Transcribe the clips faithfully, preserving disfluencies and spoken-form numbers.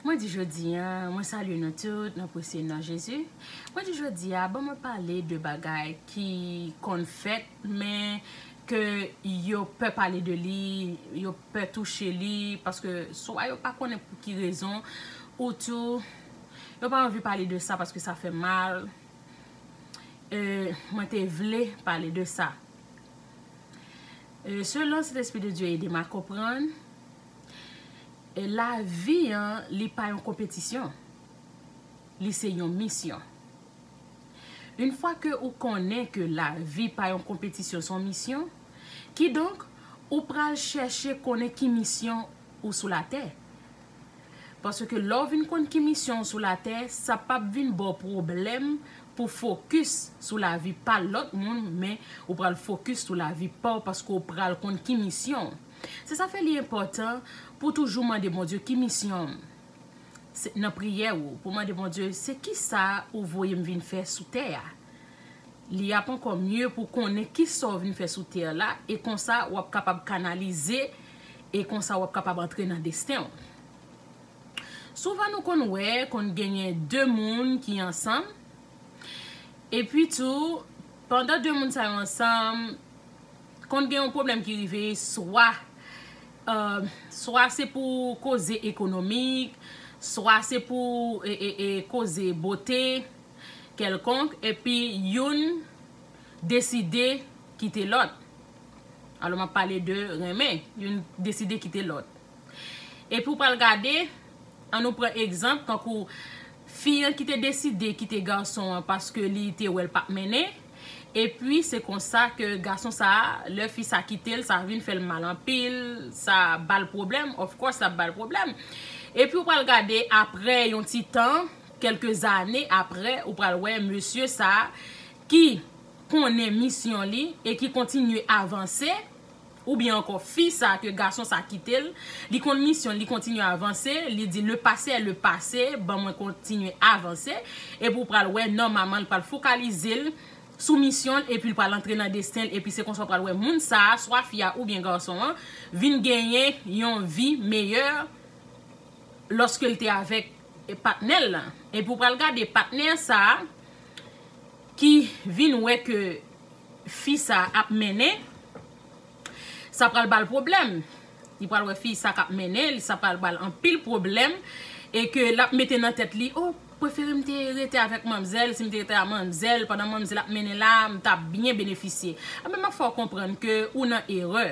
Mwen di jodi a, mwen salye nou tout nan presye nan Jezi. Mwen di jodi a, ban mwen pale de bagay ki konn fèt, men ke yo pè pale de li, yo pè touche li, paske swa yo pa konnen pou ki rezon, ou tou, yo pa anvi pale de sa paske sa fè mal. E, mwen te vle pale de sa. E, selon Sentespri de Dye ede m a konprann, e, lavi an, li pa yon konpetisyon. Li se yon misyon. Yon fwa ke ou konnen ke lavi pa yon konpetisyon, se yon misyon, kidonk, ou pral chèche konnen ki misyon ou sou latè. Paske lè w vin konn ki misyon w sou latè, sa p ap vin ba w pwoblèm pou fokis sou lavi pa lòt moun, men ou pral fokis sou lavi pa w paske w pral konn ki misyon w. Se sa fè li enpòtan pou w toujou mande Bondye ki misyon m. Se, nan priyè ou, pou mande Bondye, se ki sa ou voye m vin fè sou tè a? Li ap ankò mye pou konnen ki sa w vin fè sou tè la, e konsa w ap kapab kanalize, e konsa w ap kapab antre nan desten w. Souvan nou konn wè, konn genyen de moun ki ansanm, epi tou, pandan de moun sa yo ansanm, konn gen yon pwoblèm ki rive, swa, e, swa se pou koze ekonomik, swa se pou, e, e, e, koze bote kèlkonk, epi youn deside kite lòt. Alò, m ap pale de renmen, youn deside kite lòt. Epi w pral gade, ann nou pran egzanp, tankou fi an ki te deside kite gason an paske li te wè l p ap mennen. Epi se konsa ke gason sa a, lè fi sa kite l, sa vin fè l mal anpil, sa ba l pwoblèm, of course, l ap ba l pwoblèm. Epi w pral gade, apre yon ti tan, kèlke zane apre, ou pral wè mesye sa a ki konnen misyon li e ki kontinye avanse, oubyen ankò fi sa ke gason sa kite l, li konn misyon, li kontinye avanse, li di le passé est le passé, ban mwen kontinye avanse, epi w pral wè nòmalman li pral fokalize l sou misyon l, epi l pral antre nan desten l, epi se konsa w pral wè moun sa a, swa fi a oubyen gason an, vin genyen yon vi meyè lòske l te avèk patnè l lan. Epi w pral gade patnè sa a ki vin wè ke fi sa ap mennen, sa pral ba l pwoblèm. Li pral wè fi sa k ap mennen, li sa pral ba l anpil pwoblèm, e ke l ap mete nan tèt li, o, prefere m te rete avèk manmzèl, si m te rete ak manmzèl, pandan manmzèl ap mennen la, m t ap byen benefisye. Anben, m ap fè w konprann ke ou nan erè.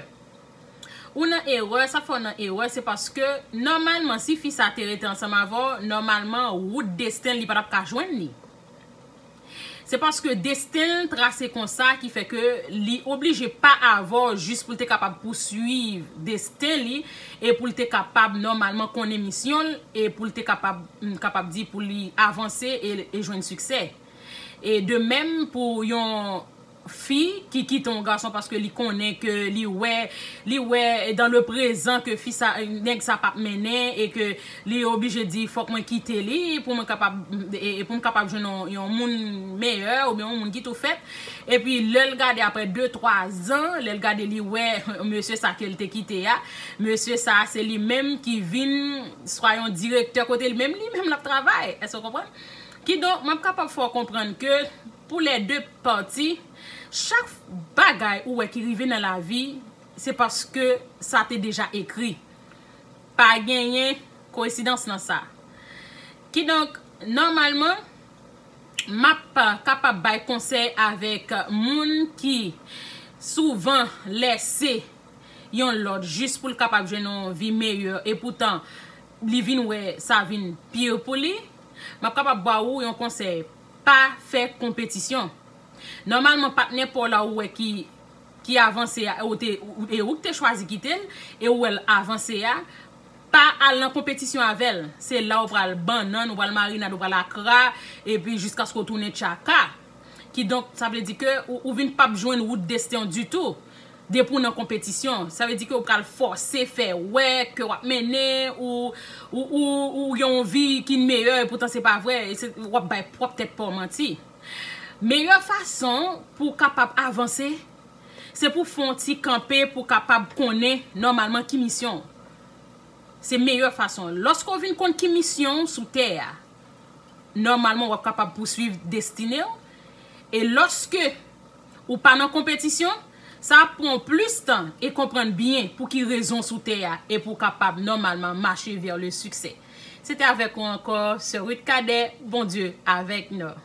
Ou nan erè, sa fè w nan erè, se paske, nòmalman, si fi sa te rete ansanm avè w, nòmalman, wout desten li pa t ap ka jwenn li. Se paske desten l trase konsa ki fè ke li oblije pa avè w jis pou l te kapab pouswiv desten li e pou l te kapab nòmalman konnen misyon l e pou l te kapab, m kapab di pou li avanse e, e jwenn siksè. E de menm pou yon fi ki kite yon gason paske li konnen ke li wè, li wè dans le présent ke fi sa, nèg sa p ap mennen e ke li oblije di fòk mwen kite li pou mwen kapab, e, e pou m kapab jwenn yon, yon moun meyè oubyen yon moun ki tou fèt. Epi lè l gade apre de, twa zan, lè l gade li wè mesye sa ke l te kite a, mesye sa se li menm ki vin swa yon direktè kote li menm, li menm l ap travay. Èske w konprann? Kidonk, m ap kapab fè w konprann ke pou lè de pati, chak bagay ou wè ki rive nan lavi, se paske sa te deja ekri. Pa genyen koyensidans nan sa. Kidonk, nòmalman, m ap kapab bay konsèy avèk moun ki souvan lèse yon lòt jis pou l kapab jwenn yon vi meyè, e poutan li vin wè sa vin pire pou li, m ap kapab ba ou yon konsèy, pa fè konpetisyon. Nòmalman, patnè pa w la ou wè ki, ki avanse a, ou te, ou, e ou k te chwazi kite l, e ou wè l avanse a, pa al nan konpetisyon avè l. Se la ou pral bannann, ou pral marinad, ou pral akra, epi jiskaske w tounen tchaka. Kidonk, sa vle di ke ou, ou vin p ap jwenn wout desten w ditou. Depi w nan konpetisyon, sa vle di ke w pral fòse fè wè ke w ap mennen, ou, ou, ou, ou gen yon vi ki meyè, e poutan se pa vre, e se, w ap bay pwòp tèt pa w manti. Meyè fason pou w kapab avanse, se pou w fè yon ti kanpe pou w kapab konnen nòmalman ki misyon w. Se meyè fason. Lòske w vin konn ki misyon w sou tè a, nòmalman w ap kapab pouswiv destine w. E lòske ou pa nan konpetisyon, sa ap pran w plis tan e konprann byen pou ki rezon w sou tè a e pou w kapab nòmalman mache vers le succès. Se te avèk ou ankò, Sè Ruth Cadet, Bondye avèk nou.